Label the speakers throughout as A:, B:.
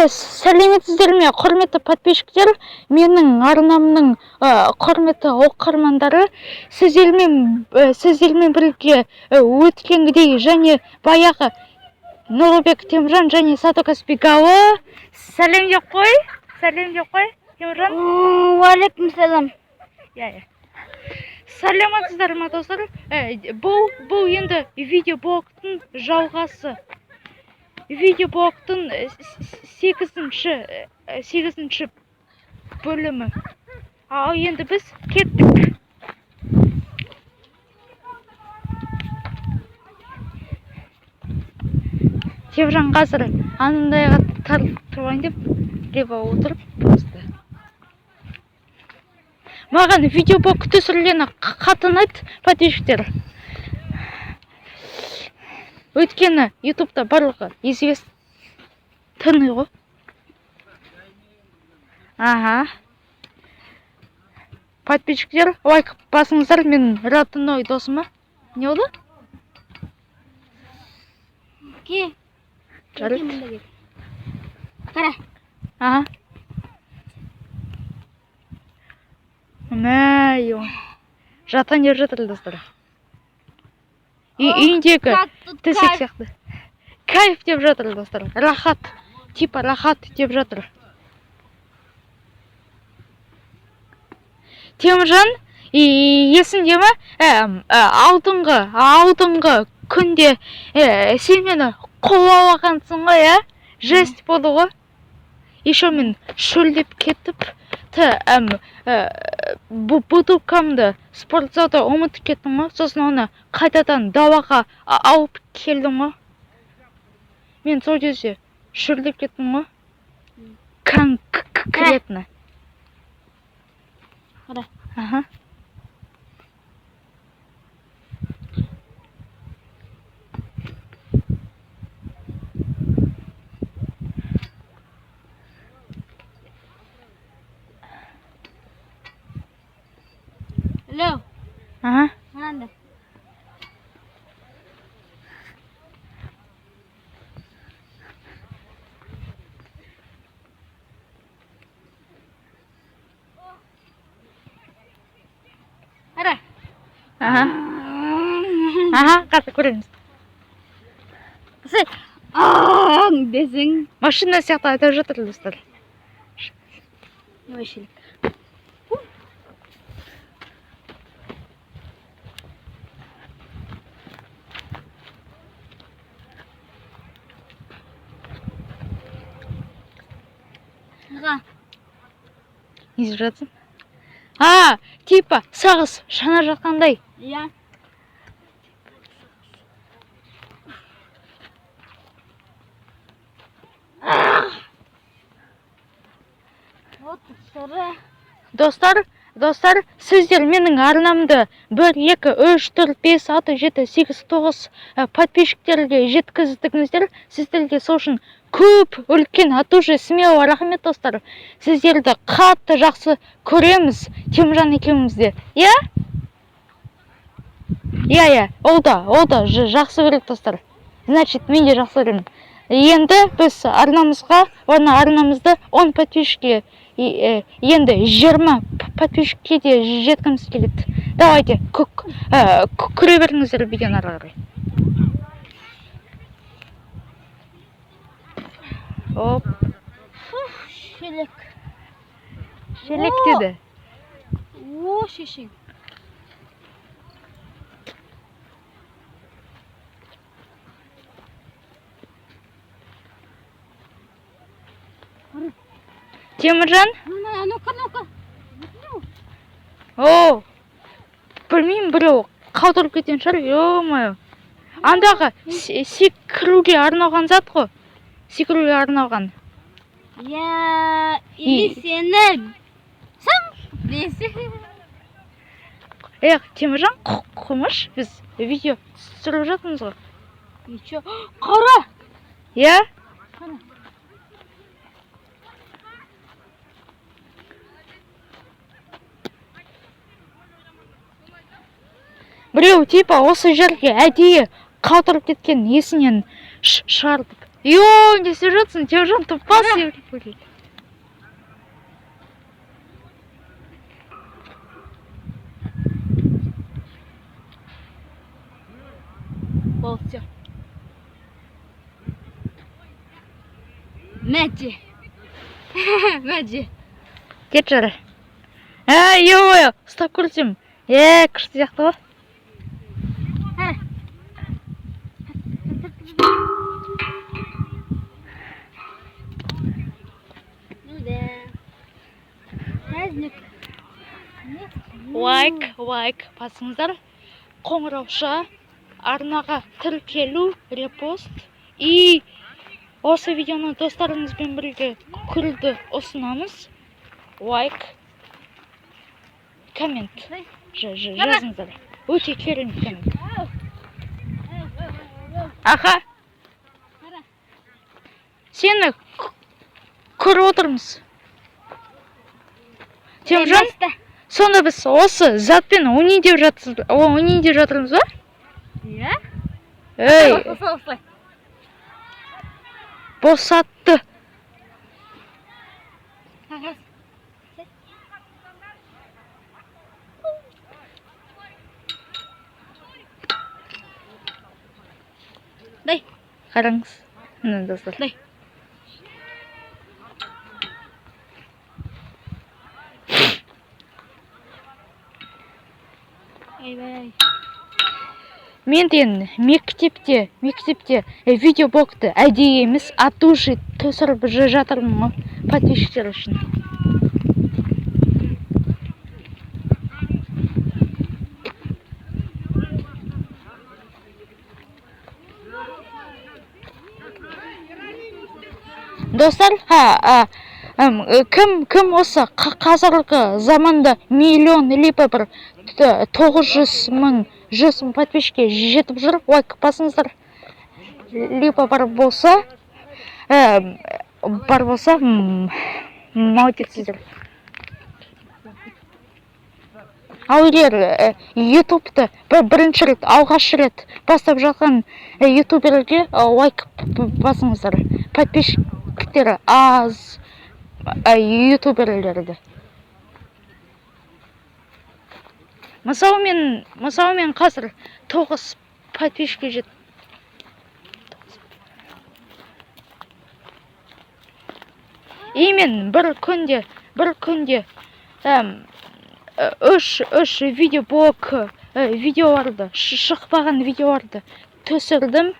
A: Сәлеметсіздер ме, құрметті подписчиктер, менің арнамның құрметті оқырмандары! Сіздермен бірге өткенгідей және баяғы Нұрлыбек Теміржан және Сато Каспигалы. Сәлем деп қой, сәлем деп қой, Теміржан.
B: Уағалейкум салам.
A: Иә. Саламатсыздар ма, достар? Бұл енді видеоблогтың жалғасы, видеоблогтың сегізінші бөлімі. Ал енді біз кеттік. Теміржан қазір анандайға тартып тұрайын деп, либо отырып просто. Маған видеоблог түсіргені қатты ұнайды, подписчиктер, өйткені Ютубта барлығы известный ғой. Аха, подписчиктер, лайк басыңыздар менің родной досыма. Не болды?
B: Ке.
A: Жарайды.
B: Қара.
A: Аха, мә, ё, жатайын деп жатыр, достар. Үйіндегі төсек сияқты. Кайф деп жатыр, достар, рахат, типа рахат деп жатыр. Теміржан, есіңде ме, алдыңғы күнде сен мені қуалағансың ғой, иә? Жесть болды ғой. Еще мен шөлдеп кетіп, бутылкамды спортзалда ұмытып кеттім ғой. Сосын оны қайтадан далаға алып келдім ғой. Мен сол кезде шөлдеп кеттім ғой конкретно.
B: Қара.
A: Аха.
B: Алло.
A: Аха.
B: Мынандай. Қара.
A: Аха, қазір көреміз.
B: Сен аң десең.
A: Машина сияқты айтып жатыр, достар.
B: Вообще. Аға.
A: Не істеп жатсың? А, типа сағыз шана жатқандай.
B: Иә. Вот сыры.
A: Достар, достар, сіздер менің арнамды бір, екі, үш, төрт, бес, алты, жеті, сегіз, тоғыз подписчиктерге жеткіздіңіздер. Сіздерге сол үшін көп үлкен от души смело рахмет, достар. Сіздерді қатты жақсы көреміз Теміржан екеуміз де. Иә, ол да жақсы көреді, достар. Значит, мен де жақсы көремін. Енді біз арнамызға, оны арнамызды 10 подписчикке, енді 20 подписчикке де жеткіміз келеді. Давайте, көре беріңіздер видеоны ары қарай. Оп.
B: Шелек.
A: Шелек деді.
B: О, шешең.
A: Теміржан.
B: Ну, ну-ка, ну-ка.
A: О, білмеймін, біреу қалдырып кеткен шығар. Ё-моё, андағы секіруге арналған зат қой, секіруге арналған.
B: Я или сені сам десе.
A: Эх, Теміржан, қоймашы, біз видео түсіріп жатырмыз ғой.
B: И чё? Қара.
A: Иә.
B: Қара.
A: Біреу типа осы жерге әдейі қалдырып кеткен, есінен шығартып. Йо, не істеп жатсың, Теміржан? Тупас.
B: Болды, все. Мәте. Мәте.
A: Кет жары. Ә, ё, ұстап көрсем. Е, күшті сияқты ғой.
B: Қара. Ну да. Праздник.
A: Лайк, лайк басыңыздар. Қоңырауша, арнаға тіркелу, репост. И осы видеоны достарыңызбен бірге көруді ұсынамыз. Лайк, коммент жазыңыздар. Өте керемет коммент. Аха.
B: Қара.
A: Сені көріп отырмыз. Теміржан, сонда біз осы затпен ойнайын деп жатсыз, ойнайын деп жатырмыз ба?
B: Иә?
A: Ей,
B: Осылай, осылай.
A: Босатты.
B: Қағаз. Дай.
A: Қараңыз. Міне, достар.
B: Дай. Ойбай.
A: Мен деген мектепте видеоблогты әдейі емес, от души түсіріп жатырмын ғой подписчиктер үшін. Достар, ха, кім осы қазіргі заманда миллион либо бір 900 000, 100 000 подписчикке жетіп жүр, лайк басыңыздар. Либо бар болса, бар болса, молодецсіздер. Ал егер ютубты бірінші рет, алғаш рет бастап жатқан ютуберге лайк басыңыздар. Подписчиктері аз ютуберлерді. Мысалы, мен қазір тоғыз подписчикке жет. И мен бір күнде үш видеоблог видеоларды, шықпаған видеоларды түсірдім.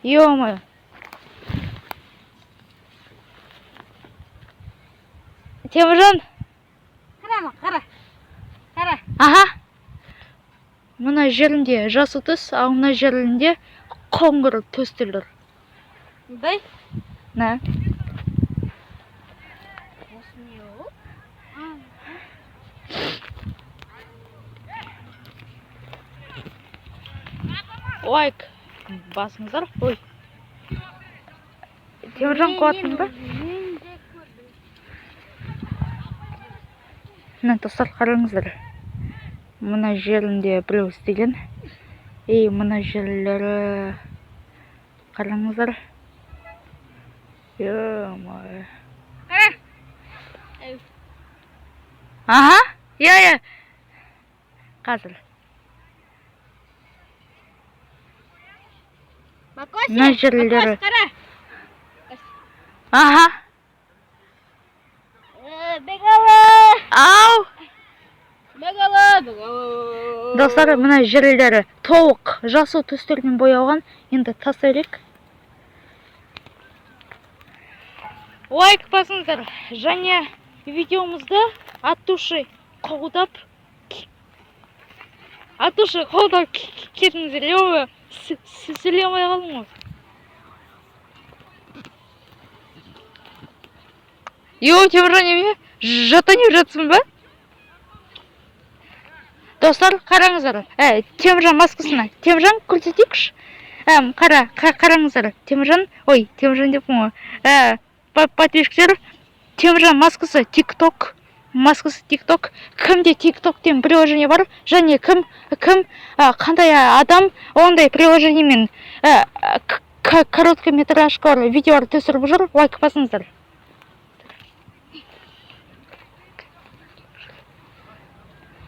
A: Ё-моё. Теміржан,
B: Қара, қара. Қара.
A: Аха. Мына жерінде жасыл түс, ал мына жерінде қоңыр түстілер.
B: Дай.
A: На.
B: Осы не ол?
A: Лайк басыңыздар. Ой. Теміржан, қуаттың ба?
B: Мен де көрдім.
A: Мына, достар, қараңыздар. Мына жерінде біреу істеген. И мына жерлері, қараңыздар. Ё-моё.
B: Қара.
A: Аха, иә, иә. Қазір.
B: Бакоси.
A: Мына жерлері.
B: Бакос, қара.
A: Аха.
B: Бегала.
A: Ау.
B: Бегала, бегала.
A: Достар, мына жерлері толық жасыл түстермен боялған. Енді тастай берейік. Лайк басыңыздар және видеомызды от души қолдап, от души қолдап кетіңіздер. Ё, сөйлей алмай қалдым ғой. Йо, Теміржан, неме жатайын жатсың ба? Достар, қараңыздар, Теміржан маскасына. Теміржан, көрсетейікші. Қара, қараңыздар, Теміржан, ой, Теміржан деппін ғой. Подписчиктер, Теміржан маскасы тик ток. Маскасы ТикТок. Кімде ТикТоктен приложение бар және кім кім қандай адам ондай приложениемен короткометражкалар, видеолар түсіріп жүр, лайк басыңыздар.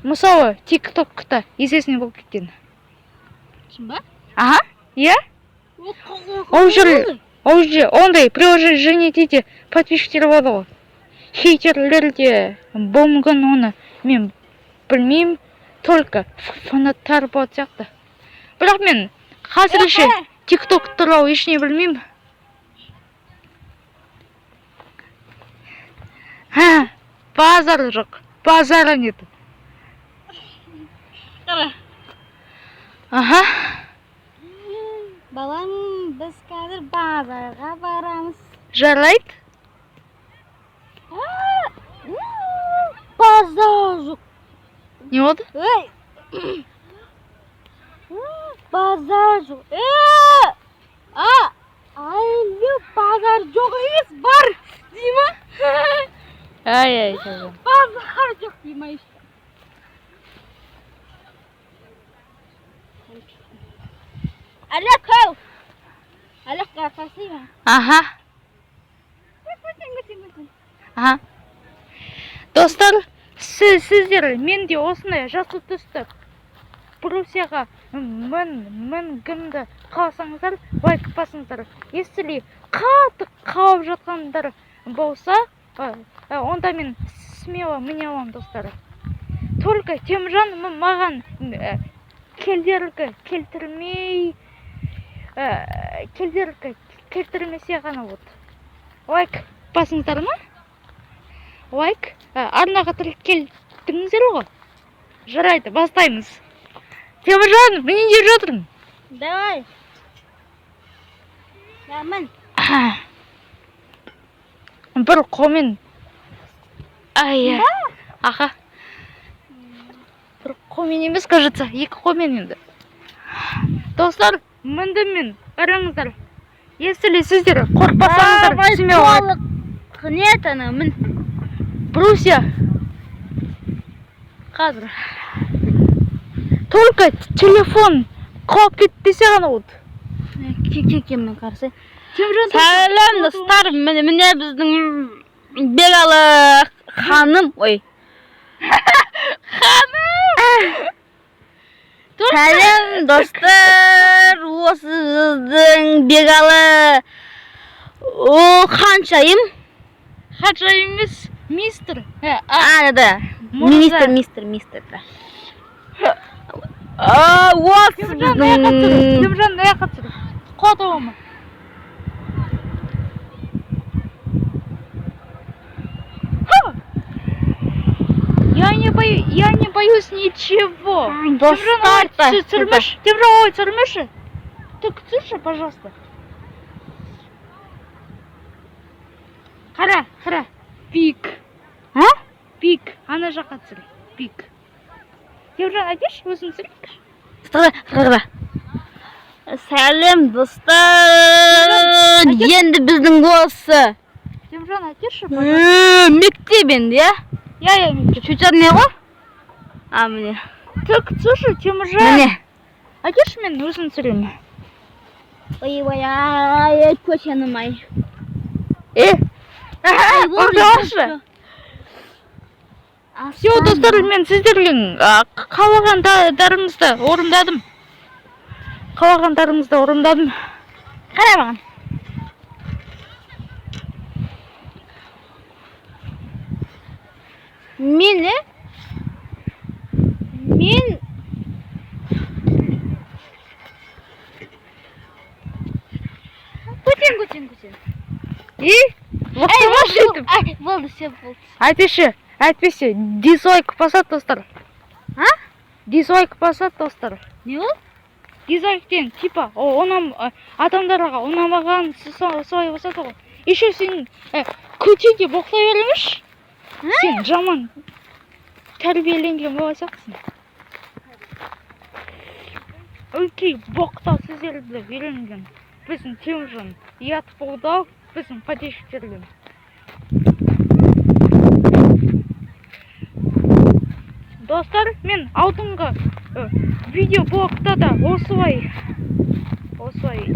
A: Мысалы, ТикТокта известный болып кеткен.
B: Шын ба?
A: Ага, иә. Ол жер, ол жерде ондай приложениеде де подписчиктер болады ғой. Хейтерлер де болуы мүмкін, оны мен білмеймін. Только фанаттар болатын сияқты. Бірақ мен қазірше ТикТок туралы ештеңе білмеймін. Ха, базар жоқ. Базара нет.
B: Қара.
A: Аха.
B: Балам, біз қазір базарға барамыз.
A: Жарайды.
B: Базар жоқ.
A: Не болды?
B: Ей! Базар жоқ. А! Әлі базар жоқ емес, бар дей ма?
A: Ай, ай,
B: Базар жоқ дей ма еще? Әлі көл. Әлі красиво.
A: Аха.
B: Көтен, көтен, көтен.
A: Аха. Достар, сіздер мен де осындай жасыл түсті Пруссияға мінгімді қаласаңыздар, лайк басыңыздар. Если қатты қалып жатқандар болса, онда мен смело міне аламын, достар. Только Теміржан маған кедергі келтірмей, кедергі келтірмесе ғана вот. Лайк басыңыздар ма? Лайк, арнаға тіркелдіңіздер ғой? Жарайды, бастаймыз. Теміржан, мен не деп жатырмын?
B: Давай. Я мін.
A: Бір қолмен. Ай, аха. Бір қолмен емес, кажется, екі қолмен енді. Достар, міндім мен, қараңыздар. Если сіздер қорықпасаңыздар, смело.
B: Нет, ана мін.
A: Пруссия. Қазір. Только телефон құлап кетпесе ғана болды.
B: Кекемен қарсы.
A: Теміржан,
B: Сәлем, достар, міне біздің Бегалы ханым, ой.
A: Ханым!
B: Сәлем, достар, осы біздің Бегалы о ханшайым.
A: Ханшайым емес, мистер.
B: А, да.
A: Мырза.
B: Мистер, мистер, мистер, да. А, осы
A: Теміржан, аяққа түсір.
B: біздің
A: Теміржан, аяққа түсір. Құлата оны. Ха! Я не боюсь ничего.
B: Достар,
A: Теміржан, түсірмеші. Теміржан, ой, түсірмеші. Ты түсірші, пожалуйста. Қара, қара. Пик.
B: А?
A: Пик. Ана жаққа түсір. Пик. Теміржан, әкеші, өзің түсір.
B: Сәлем, достар. Енді біздің осы
A: Теміржан, әкеші.
B: Мектеп енді, иә?
A: Иә, иә, мектеп.
B: Чучар не ғой? А, міне.
A: Тік түсірші, Теміржан.
B: Міне.
A: Әкеші, мен өзім түсіремін.
B: Ой, ой, ай, көшенім ай.
A: Е! Ұрдашы. Все, достар, мен сіздердің қалағандарыңызды орындадым. Қалағандарыңызды орындадым.
B: Қара маған. Мені мен көтен, көтен, көтен.
A: И? Боқтамашы өйтіп.
B: Ай, болды, все, болды.
A: Әйтпесе, әйтпесе, дизлайк басады, достар.
B: А?
A: Дизлайк басады, достар.
B: Не ол?
A: Дизлайктен, типа, ұнам, адамдарға ұнамаған солай басады ғой. Еще сен көте де боқтай бермеші. Сен жаман тәрбиеленген бала сияқтысың. Өңкей боқтау сөздерді үйренген. Біздің Теміржан ұят болды ау біздің подписчиктерден. Достар, мен алдыңғы видеоблогта да осылай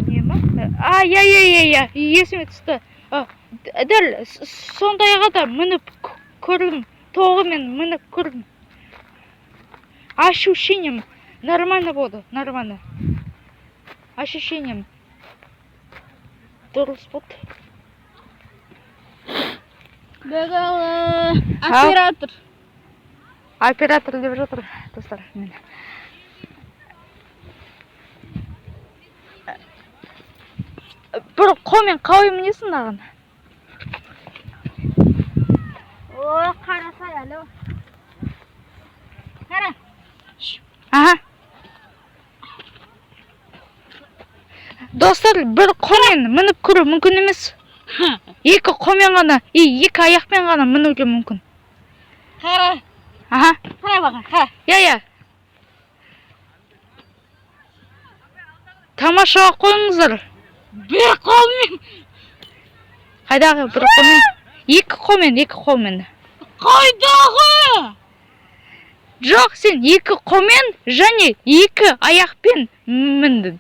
A: не ма? А, иә, иә, иә, иә, есіме түсті. Дәл сондайға да мініп көрдім, тоғымен мініп көрдім. Ощущением нормально болды, нормально. Ощущением дұрыс болды.
B: Бегалы оператор.
A: Оператор деп жатыр, достар, мені. Бір қолмен қалай мінесің мынаған?
B: О, қарасай, алло. Қара.
A: Аха. Достар, бір қолмен мініп көру мүмкін емес. Екі қолмен ғана, и екі аяқпен ғана мінуге мүмкін.
B: Қара.
A: Аха.
B: Қара маған, қара.
A: Иә, иә. Тамашаға қойыңыздар.
B: Бір қолмен.
A: Қайдағы бір қолмен? Екі қолмен, екі қолмен.
B: Қайдағы?
A: Жоқ, сен екі қолмен және екі аяқпен міндің.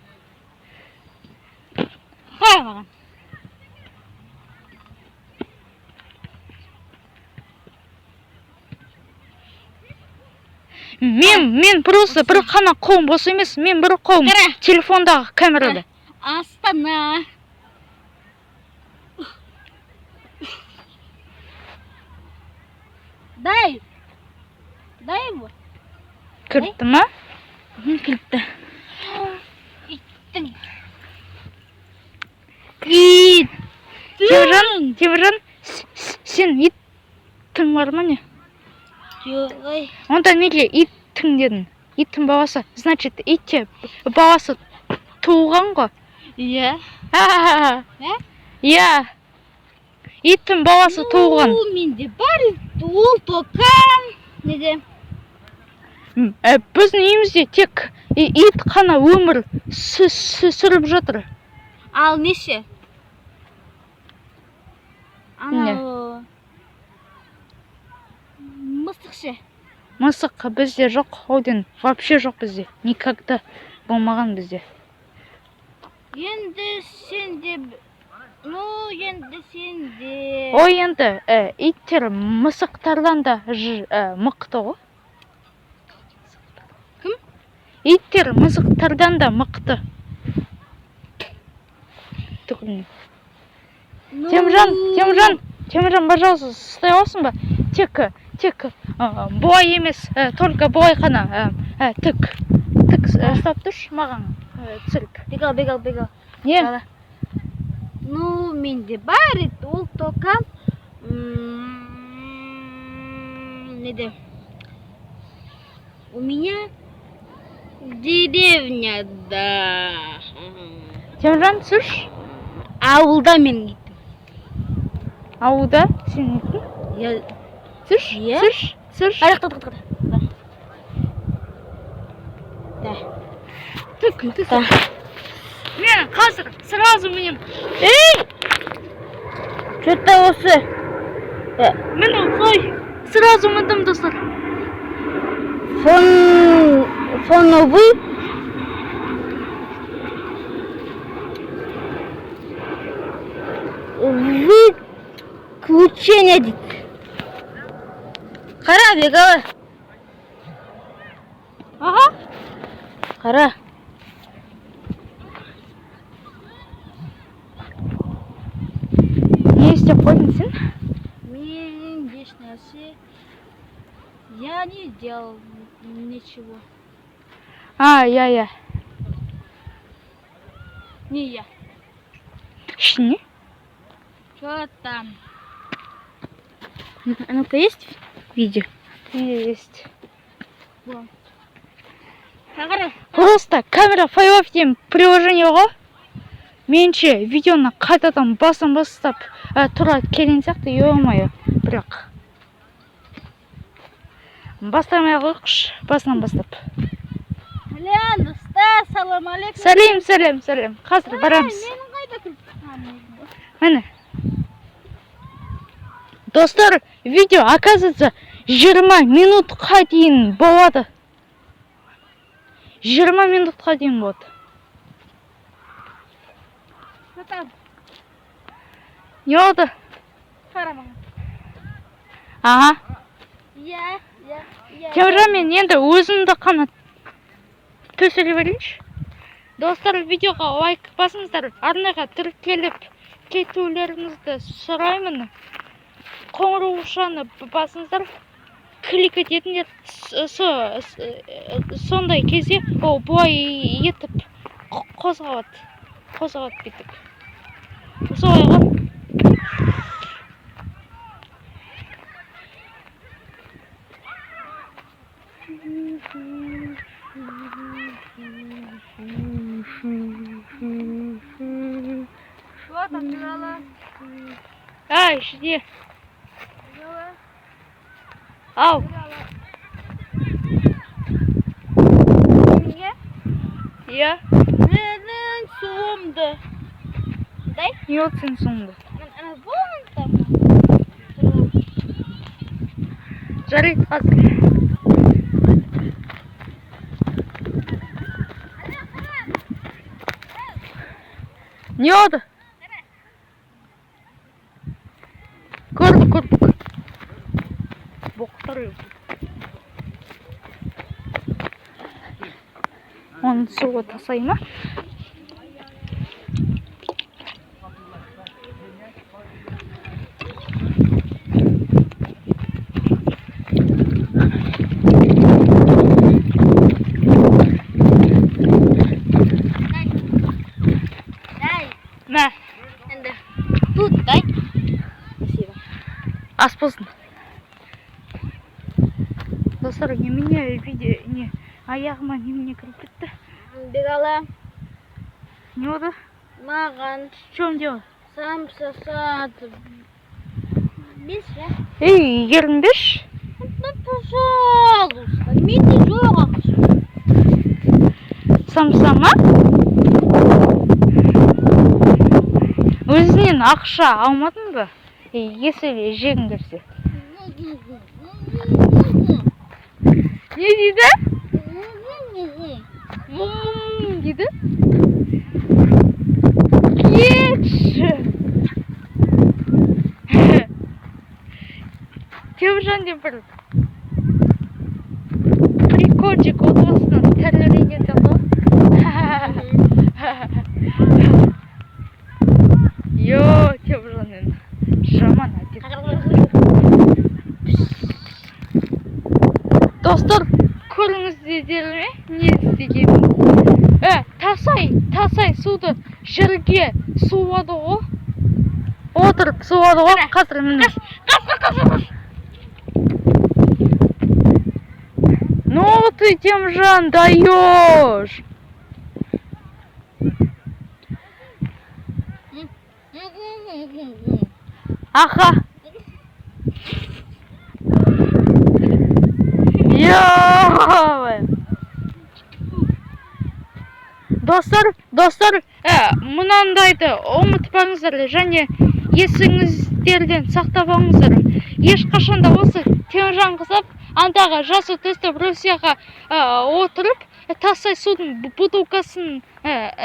B: Қара маған.
A: Мен просто бір қана қолым бос емес, мен бір қолым
B: Қара.
A: телефондағы камерада.
B: Астана. Дай. Дай его.
A: Кірді ма?
B: Кіріпті. Иттің. Ит.
A: Теміржан, Теміржан, сен иттің бар ма, не?
B: Жоқ, ой.
A: Онда неге иттің дедің? Иттің баласы, значит, итте баласы туған ғой.
B: Иә. Ә?
A: Иә. Иттің баласы туған.
B: Ну, менде бар ит. Ол только неде?
A: Біздің үйімізде тек ит қана өмір сүріп жатыр.
B: Ал неше? Анау мысық ше?
A: Мысық бізде жоқ, один вообще жоқ бізде. Никогда болмаған бізде.
B: Енді сенде, ну, енді сенде.
A: Ой, енді иттер мысықтардан да мықты ғой.
B: Кім?
A: Иттер мысықтардан да мықты. Түкірме.
B: Ну,
A: Теміржан, Теміржан, Теміржан, пожалуйста, ұстай аласың ба? Тек былай емес, только былай қана, тік, тік ұстап тұршы маған, түсіріп.
B: Бегал, бегал, бегал.
A: Не?
B: Бала. Ну, менде бар ит, ол только неде? У меня деревняда.
A: Теміржан, түсірші.
B: Ауылда мен итім.
A: Ауылда сен итің?
B: Я.
A: Түсірші,
B: Иә.
A: түсірші, түсірші.
B: Аяқ, тоқта, тоқта. Да.
A: Тік, тік. Мен қазір сразу мінемін.
B: Ей! Что-то осы.
A: Міне, ой, сразу міндім, достар.
B: Фоновый. Выключение дейді. Қара, Бегала.
A: Ага.
B: Қара.
A: Не істеп қойдың сен?
B: Мен ешнәрсе. Я не делал ничего.
A: А, иә, иә.
B: Не я.
A: Ішіне?
B: Что там? А ну-ка, есть видео?
A: Есть.
B: Қара.
A: Просто камера файлов деген приложение ғой. Меніңше, видеоны қайтадан басын бастап тура келген сияқты, ё-моё. Бірақ бастамай ақ қойықшы, басынан бастап.
B: Сәлем, достар, салам алейкум.
A: Сәлем, сәлем, сәлем. Қазір барамыз.
B: Менің қайда кіріп? А, мен.
A: Міне. Достар, видео, оказывается, 20 минутқа дейін болады. 20 минутқа дейін болады.
B: Что там?
A: Не болды?
B: Қара маған.
A: Аға.
B: Иә, иә, иә.
A: Теміржан, мен енді өзімді қана түсіре берейінші. Достар, видеоға лайк басыңыздар, арнаға тіркеліп кетулеріңізді сұраймын. Қоңыраушаны басыңыздар, клик ететіндер сондай кезде ол былай етіп қозғалады, қозғалады бүйтіп, солай ғой.
B: Что там, Бегала?
A: Ай, ішінде.
B: Бегала,
A: Ау.
B: Бегала. Неге?
A: Иә.
B: Менің суымды. Дай.
A: Не болды сенің суыңды?
B: Мен ана вон там.
A: Жарайды, қазір. Не болды? Көрдік, көрдік. Боқтар. Оның суы тасай ма?
B: Дай.
A: Мә.
B: Енді тут дай. Спасибо.
A: Ас болсын. Достар, немене видео не аяғыма немене кіріп кетті?
B: Бегала,
A: Не болды?
B: Маған
A: В чем дело?
B: Самса сатып бес, иә?
A: Ей, ерінбеші.
B: Ну, пожалуйста, менде жоқ ақша.
A: Самса ма? Өзінен ақша алмадың ба? Ей, если жегің келсе. Не дейді? Мм дейді. Кетші. Теміржан деп бір прикольчик отбасынан тәрбиеленген сияқты ғой. Йо, Теміржан енді жаман әдет. Достар, көріңіздер ме не істегенін? Тасай, тасай суды жерге суады ғой. Отырып суады ғой. Қазір міне.
B: Қас, қас, қас, қас.
A: Ну ты, Темжан, даешь. Аха. Йо! Достар, достар, мынандайды ұмытпаңыздар және есіңіздерден сақтап алыңыздар. Ешқашан да осы Теміржан құсап, андағы жасыл түсті Русияға отырып, тастай судың бутылкасын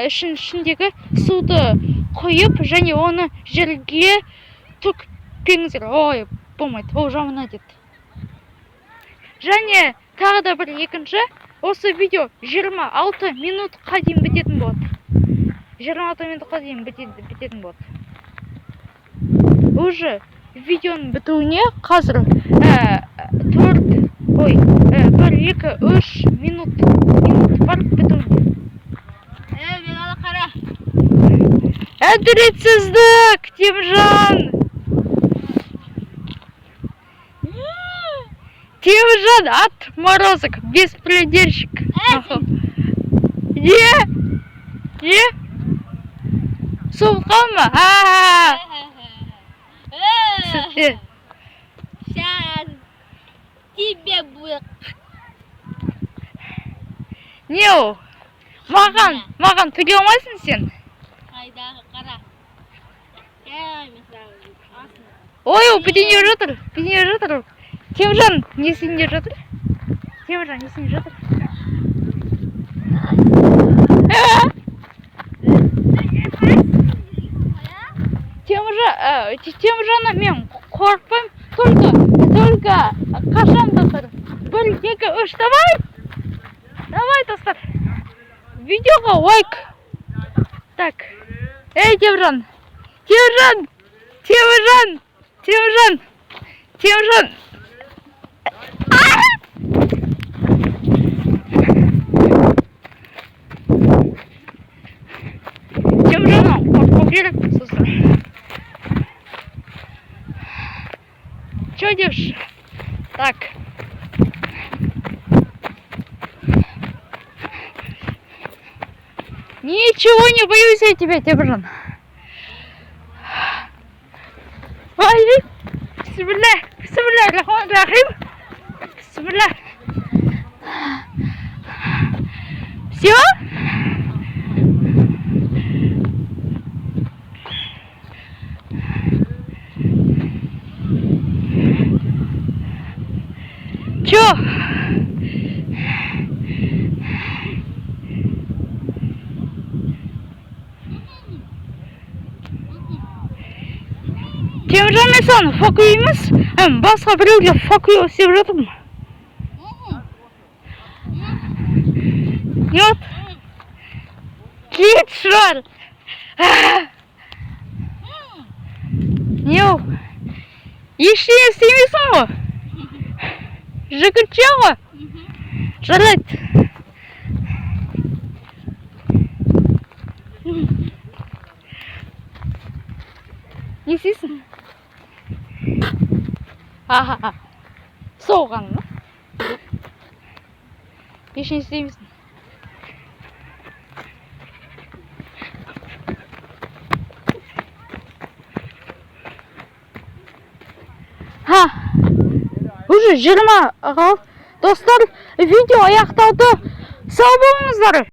A: ішіндегі суды құйып және оны жерге төкпеңіздер. Ой, болмайды, ол жаман әдет. Және тағы да бір екінші, осы видео 26 минутқа дейін бітетін болады. 26 минутқа дейін бітетін болады. Уже видеоның бітуіне қазір төрт, ой, бір, екі, үш минут бар бітуіне.
B: Бегала, қара.
A: Әділетсіздік, Теміржан! Теміржан отморозок, беспредельщик. Не? Не? Суып қалма? А-а-а.
B: Сейчас тебе будет.
A: Не ол? Маған түге алмайсың сен.
B: Қайдағы, қара. Мен саған.
A: Ой, ол бірдеңе жатыр, бірдеңе жатыр. Теміржан не істейін деп жатыр? Теміржан не істейін деп жатыр? Теміржан, Теміржаннан мен қорықпаймын, только қашам, достар. Бір, екі, үш, давай! Давай, достар. Видеоға лайк. Так. Ей, Теміржан. Теміржан! Теміржан! Теміржан! Теміржан! А! Теміржаннан қорқу керек, достар. Че делаешь? Так. Ничего не боюсь я тебя, Теміржан. Ой, бисмилля, бисмилля, рахман рахим. Бисмилля. Все? Чё? Теміржан, мен саған fuck you емес, басқа біреуге fuck you істеп жатырмын. Не болды? Кет, шығар. Не ол? Ештеңе істемейсің ғой. Жігітше ғой. Жарайды. Не істейсің? Аха. Соған ба? Ештеңе істемейсің. Ха. Уже 20 қалды. Достар, видео аяқталды. Сау болыңыздар.